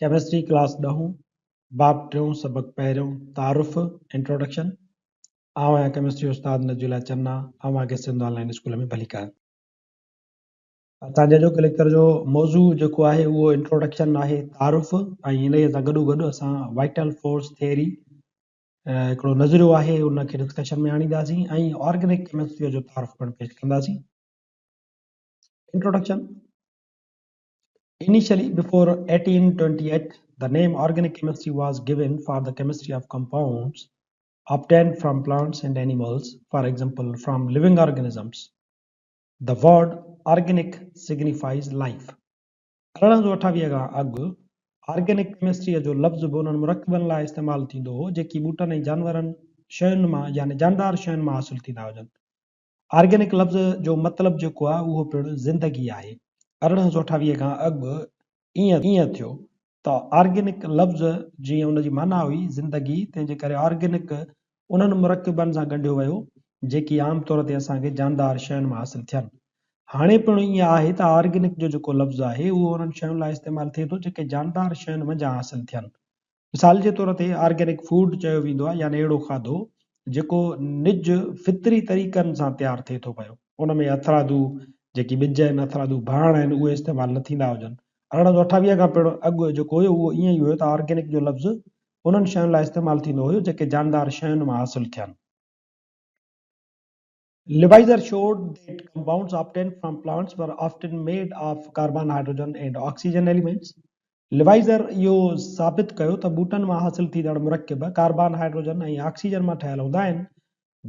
Chemistry class ڏهون، باب ٽيون، سبق پهريون، تعارف، Introduction، آئون آهيان ڪيمسٽري استاد نجي الله چنا، اوهان کي سنڌ آن لائين اسڪول ۾ ڀليڪار. اسان جي اڄوڪي ليڪچر جو موضوع جيڪو آهي اهو انٽروڊڪشن آهي، تعارف، ۽ انهيء سان گڏو گڏ اسان وائٽل فورس ٿيئري هڪڙو نظريو آهي ان کي ڊسڪشن ۾ آڻينداسين ۽ آرگينڪ ڪيمسٽريء جو تعارف پڻ پيش ڪنداسين. Introduction. Initially, before 1828, the name organic chemistry was given for the chemistry of compounds obtained from plants and animals, for example, from living organisms. The word organic signifies life. 1828 کان اڳ organic ڪيمسٽريء جو لفظ به انهن مرڪبن لاء استعمال ٿيندو هو، جيڪي ٻوٽن ۽ جانورن شين مان يعني جاندار شين مان حاصل ٿيندا هجن. آرگينڪ لفظ جو مطلب جيڪو آهي اهو پڻ زندگي آهي. 1828 کان اڳ ائين ٿيو ته آرگينڪ لفظ جيئن ان جي معنيٰ هئي زندگي تنهن جي ڪري آرگينڪ انهن مرڪبن سان ڳنڍيو ويو جيڪي عام طور تي اسان کي جاندار شين مان حاصل ٿين. هاڻي پڻ ائين آهي ته آرگينڪ جو جيڪو لفظ آهي اهو انهن شين لاء استعمال ٿئي ٿو جيڪي جاندار شين منجهان حاصل ٿين. مثال جي طور تي آرگينڪ فوڊ چيو ويندو آهي يعني اهڙو کاڌو جيڪو نج فطري طريقن سان تيار ٿئي ٿو پيو ان ۾ هٿرادو جيڪي ٻج آهن هٿرادو ڀاڻ آهن اهي استعمال نه ٿيندا هجن. 1828 کان پڻ اڳ جيڪو هيو اهو ائين ئي هيو ته آرگينڪ جو لفظ انهن شين لاء استعمال ٿيندو هيو جيڪي جاندار شين مان حاصل ٿين. Lavoisier showed that compounds obtained from plants were often made of carbon, hydrogen and oxygen elements. Lavoisier اهو ثابت ڪيو ته ٻوٽن مان حاصل ٿيندڙ مرڪب ڪاربان، هائيڊروجن ۽ آڪسيجن مان ٺهيل هوندا آهن،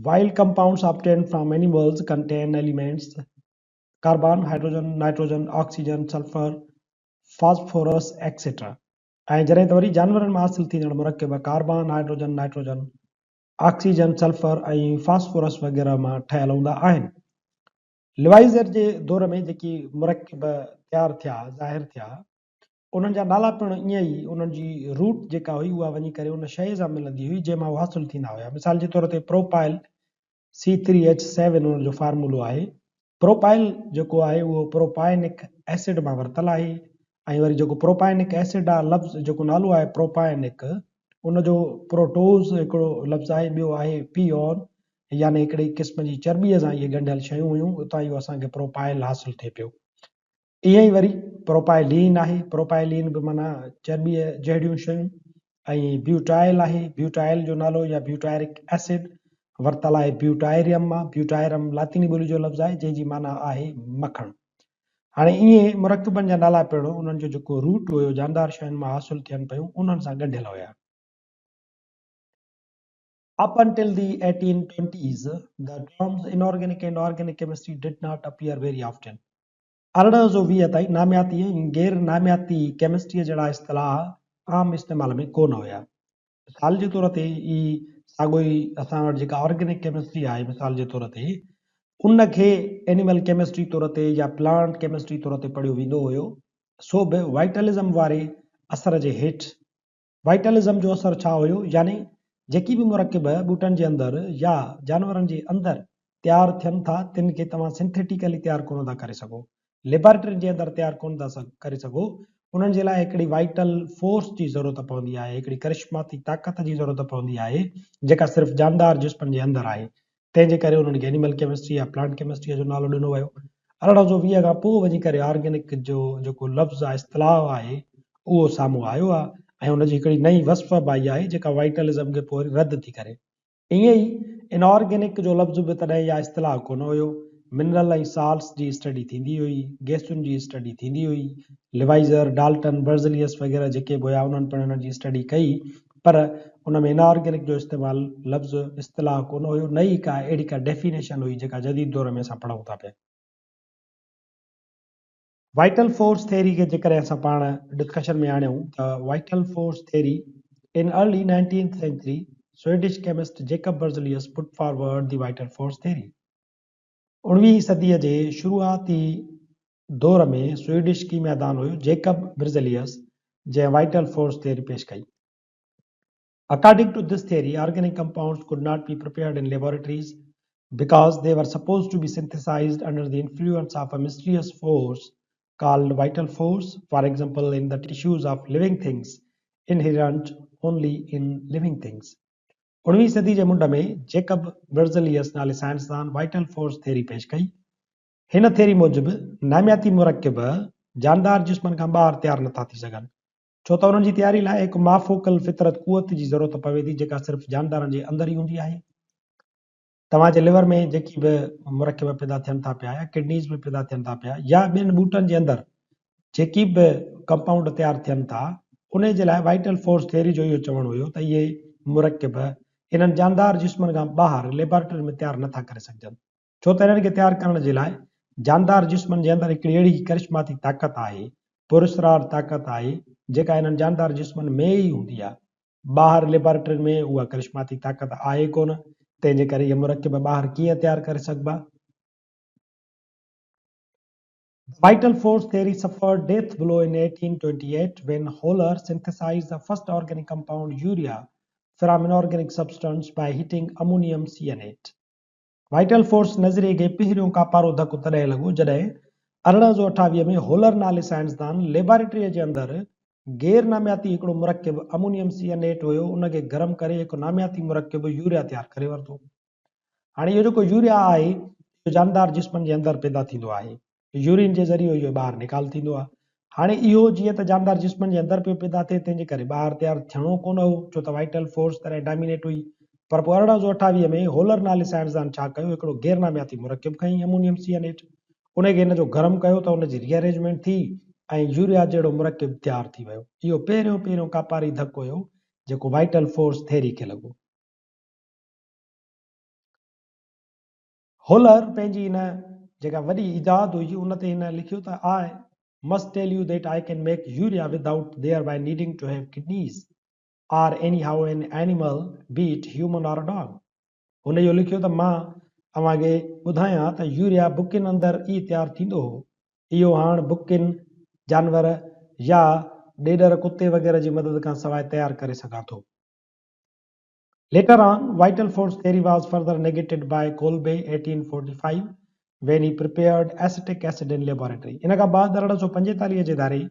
while compounds obtained from animals contain elements carbon, hydrogen, nitrogen, oxygen, sulphur, phosphorus etc. ۽ جڏهن ته وري جانورن مان حاصل ٿيندڙ مرڪب carbon, hydrogen, nitrogen, oxygen, sulphur ۽ phosphorus وغيره مان ٺهيل هوندا آهن. لوائزر جي دور ۾ جيڪي مرڪب تيار ٿيا، ظاهر ٿيا، انهن جا نالا پڻ ائين ئي انهن جي روٽ جيڪا هئي اها وڃي ڪري ان شيء سان ملندي هئي جنهن مان هو حاصل ٿيندا هيا. مثال جي طور تي پروپائل سي ٿري ايڇ سيون ان جو فارمولو آهي. پروپائل جيڪو آهي اهو پروپائنڪ ايسڊ مان ورتل آهي ۽ وري جيڪو پروپائنڪ ايسڊ آهي لفظ جيڪو نالو آهي پروپائنڪ ان جو پروٽوز هڪڙو لفظ آهي ٻيو آهي پيون يعني هڪڙي قسم جي چرٻيء سان اهي ڳنڍيل شيون هيون اتان اهو اسان کي پروپائل حاصل ٿئي پيو. ائين ئي وري پروپائلين آهي، پروپائلين به معنيٰ چرٻيء جهڙيون شيون ۽ بيوٽائل آهي، بيوٽائل جو نالو يا بيوٽائرڪ ايسڊ ورتل آهي بيوٽائريم مان، بيوٽائرم لاطيني ٻولي جو لفظ آهي جنهن جي معنيٰ آهي مکڻ. هاڻي ائين مرڪبن جا نالا پڻ انهن جو جيڪو روٽ هيو جاندار شين مان حاصل ٿين پيون انهن سان ڳنڍيل هيا. Up until the 1820s, the terms inorganic and organic chemistry did not appear very often. 1820 تائين نامياتي ۽ غير نامياتي ڪيمسٽريء جهڙا اصطلاح عام استعمال ۾ ڪو نه هيا. مثال جي طور تي ئي ساڳيو ئي اسان وٽ جيڪا آرگينڪ ڪيمسٽري آهي مثال جي طور تي ان کي اينيمل ڪيمسٽري طور تي يا پلانٽ ڪيمسٽري طور تي پڙهيو ويندو هيو سو به وائٽلزم واري اثر جي هيٺ. وائٽلزم جو اثر ڇا هيو؟ يعني جيڪي به مرڪب ٻوٽن جي اندر يا جانورن جي اندر تيار ٿين ٿا تن کي توهان سنٿيٽيڪلي تيار ڪونه ٿا ڪري سگهو، ليبارٽرين جي اندر تيار ڪونه ٿا ڪري سگهو، انهن جي لاء هڪڙي وائٽل فورس جي ضرورت پوندي آهي، هڪڙي ڪرشماتي طاقت جي ضرورت پوندي آهي جيڪا صرف جاندار جسمن جي اندر آهي. تنهن جي ڪري انهن کي اينيمل ڪيمسٽري يا پلانٽ ڪيمسٽريء جو نالو ڏنو ويو. 1820 کان پوء وڃي ڪري آرگينڪ جو جيڪو لفظ آهي، اصطلاح آهي، اهو سامهون آيو آهي ۽ ان جي هڪڙي نئين وصف به آئي آهي، جيڪا وائٽلزم کي پوء وري رد ٿي ڪري. ائين ئي ان آرگينڪ جو لفظ به تڏهن يا اصطلاح ڪونه هيو. منرل ۽ سالٽس جي اسٽڊي ٿيندي هئي، گئسن جي اسٽڊي ٿيندي هئي. لوائزر، ڊالٽن، برزليس وغيره جيڪي به هيا، انهن پڻ انهن جي اسٽڊي ڪئي. پر ان ۾ انآرگينڪ جو استعمال لفظ، اصطلاح، ڪونه هيو، نه ئي ڪا اهڙي ڪا ڊيفينيشن هئي جيڪا جديد دور ۾ اسان پڙهون ٿا پيا. وائٽل فورس ٿيري کي جيڪڏهن اسان پاڻ ڊسڪشن ۾ آڻيون ته vital force theory, In early nineteenth century, Swedish chemist Jacob Berzelius put forward the vital force theory. اڻويهين صديء جي شروعاتي دور ۾ سوئيڊش ڪيميادان هيو جيڪب برزليس جنهن وائٽل فورس ٿيري پيش ڪئي. According to this theory, organic compounds could not be prepared in laboratories because they were supposed to be synthesized under the influence of a mysterious force called vital force, for example in the tissues of living things, inherent only in living things. اڻويهين صدي جي منڍ ۾ Jacob برزليس نالي سائنسدان vital force ٿيري پيش ڪئي. هن ٿيري موجب نامياتي مرڪب جاندار جسمن کان ٻاهر تيار نٿا ٿي سگهن، ڇو ته انهن جي تياري لاء هڪ مافوق الفطرت قوت جي ضرورت پوي ٿي جيڪا صرف جاندارن جي اندر ئي هوندي آهي. توهان جي ليور ۾ جيڪي به مرڪب پيدا ٿين ٿا پيا يا ڪڊنيز ۾ پيدا ٿين ٿا پيا يا ٻين ٻوٽن جي اندر جيڪي به ڪمپائونڊ تيار ٿين ٿا انهي جي لاء وائٽل فورس ٿيري جو اهو چوڻ هيو ته اهي مرڪب انهن جاندار جسمن کان ٻاهر ليبارٽرين ۾ تيار نٿا ڪري سگهجن. ڇو ته انهن کي تيار ڪرڻ جي لاء جاندار جسمن جي اندر هڪڙي اهڙي ڪرشماتي طاقت آهي، پراسرار طاقت آهي، جيڪا انهن جاندار جسمن ۾ ئي هوندي آهي. ٻاهر ليبارٽرين ۾ اها ڪرشماتي طاقت آهي ڪونه، تنهن جي ڪري اهي مرڪب ٻاهر ڪيئن تيار ڪري سگهبا؟ The vital force theory suffered death blow in 1828 when Wöhler synthesized the first organic compound urea from inorganic substance by heating ammonium cyanate. Vital force نظريي کي پهريون ڪاپارو ڌڪ تڏهن لڳو جڏهن 1828 ۾ هولر نالي سائنسدان ليبارٽريء جي اندر غير نامياتي هڪڙو مرڪب امونيم سيئنيٽ هيو ان کي گرم ڪري هڪ نامياتي مرڪب يوريا تيار ڪري ورتو. هاڻي اهو جيڪو يوريا آهي اهو جاندار جسمن جي اندر پيدا ٿيندو آهي. يورين جي ذريعي اهو ٻاهر نيڪال ٿيندو آهي. هاڻي اهو جيئن ته جاندار جسمن جي اندر پيو پيدا ٿئي تنهن جي ڪري ٻاهر تيار ٿيڻو ڪونه هو ڇو ته وائٽل فورس تڏهن ڊامينيٽ هئي. پر پوء 1828 ۾ هولر نالي سائنسدان ڇا ڪيو هڪڙو غير نامياتي مرڪب کنئي امونيم سيئنيٽ ان کي هن جو گرم ڪيو ته ان جي ري ارينجمينٽ ٿي ۽ يوريا جهڙو مرڪب تيار ٿي ويو. اهو پهريون پهريون ڪاپاري ڌڪ هيو جيڪو وائٽل فورس ٿيري کي لڳو. هولر پنهنجي ان جيڪا وڏي ايجاد هئي ان تي هن لکيو ته I must tell you that I can make urea without thereby needing to have kidneys or anyhow an animal be it human or dog. هن اهو لکيو ته مان اوهان کي ٻڌايان ته يوريا بڪين اندر ئي تيار ٿيندو هو اهو هاڻ بڪين جانور يا ڏيڏر ڪتي وغيره جي مدد کان سواء تيار ڪري سگهان ٿو. Later on, vital force theory was further negated by Kolbe 1845 when he prepared acetic acid in laboratory. ان کان بعد 1845 جي ڌاري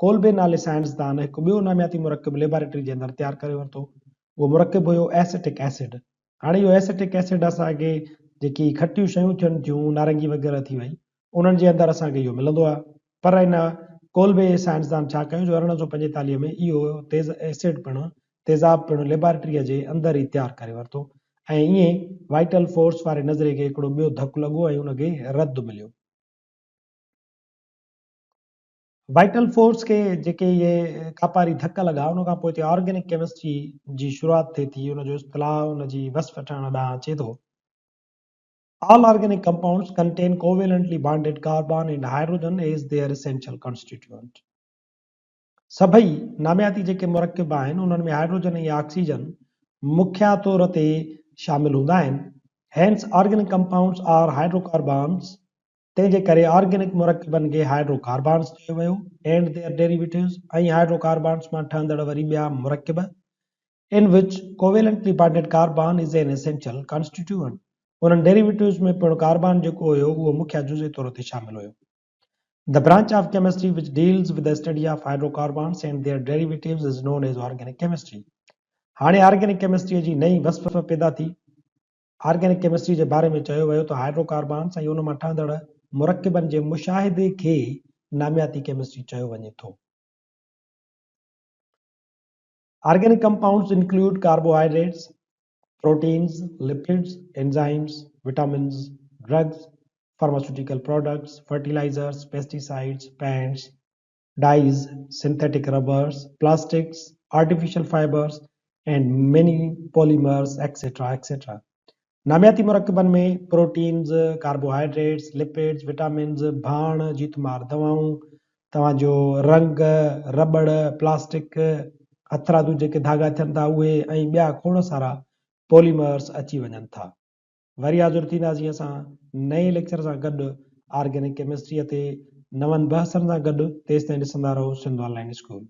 ڪولبي نالي سائنسدان هڪ ٻيو نامياتي مرڪب ليبارٽري جي اندر تيار ڪري ورتو. اهو مرڪب هيو ايسيٽڪ ايسڊ. هاڻي اهو ايسيٽڪ ايسڊ اسان کي جيڪي کٽيون شيون ٿين ٿيون، نارنگي وغيره ٿي وئي، انهن جي اندر اسان کي اهو ملندو آهي. پر ان ڪولبي سائنسدان ڇا ڪيو جو 1845 ۾ اهو تيز ايسڊ پڻ تيزاب پڻ ليبارٽريء جي اندر ئي تيار ڪري ورتو ۽ ائين وائٽل فورس واري نظريي کي هڪڙو ٻيو ڌڪ لڳو ۽ ان کي رد مليو. وائٽل فورس کي جيڪي اهي ڪاپاري ڌڪ لڳا ان کان پوء هتي آرگينڪ ڪيمسٽري جي شروعات ٿئي ٿي، ان جو اصطلاح ان جي وصف ٺهڻ ڏانهن اچي ٿو. All organic compounds contain covalently bonded carbon and hydrogen as their essential constituent. سڀئي نامياتي جيڪي مرڪب آهن انهن ۾ هائيڊروجن ۽ آڪسيجن مکيه طور تي شامل هوندا آهن. Hence organic compounds are hydrocarbons تنهن جي ڪري آرگينڪ مرڪبن کي هائيڊروڪاربانس چيو ويو and their derivatives ۽ hydrocarbons مان ٺهندڙ وري ٻيا مرڪب in which covalently bonded carbon is an essential constituent انهن ڊيريويٽوز ۾ پڻ ڪاربان جيڪو هيو اهو مکيه جزي طور تي شامل هيو. The branch of chemistry which deals with the study of hydrocarbons and their derivatives is known as organic chemistry. هاڻي آرگينڪ ڪيمسٽريء جي نئين وصف پيدا ٿي. آرگينڪ ڪيمسٽري جي باري ۾ چيو ويو ته هائيڊروڪاربانس ۽ ان مان ٺهندڙ مرڪبن جي مشاهدي کي نامياتي ڪيمسٽري چيو وڃي ٿو. Organic compounds include carbohydrates, proteins, lipids, enzymes, vitamins, drugs, pharmaceutical products, fertilizers, pesticides, paints, dyes, synthetic rubbers, plastics, artificial fibers, and many polymers, etc. etc. نامياتي مرڪبن ۾ پروٽينز، ڪاربوهائيڊريٽس، لپڊز، وٽامنز، ڀاڻ، جيتمار دوائون، توهان جو رنگ، رٻڙ، پلاسٽڪ، هٿرادو جيڪي ڌاڳا ٿين ٿا اهي ۽ ٻيا کوڙ سارا پوليمرز اچي وڃن ٿا. وري حاضر ٿينداسين اسان نئين ليڪچر سان گڏ آرگينڪ ڪيمسٽريء تي نون بحثن سان گڏ تيستائين ڏسندا رهو سنڌ آن لائين اسڪول.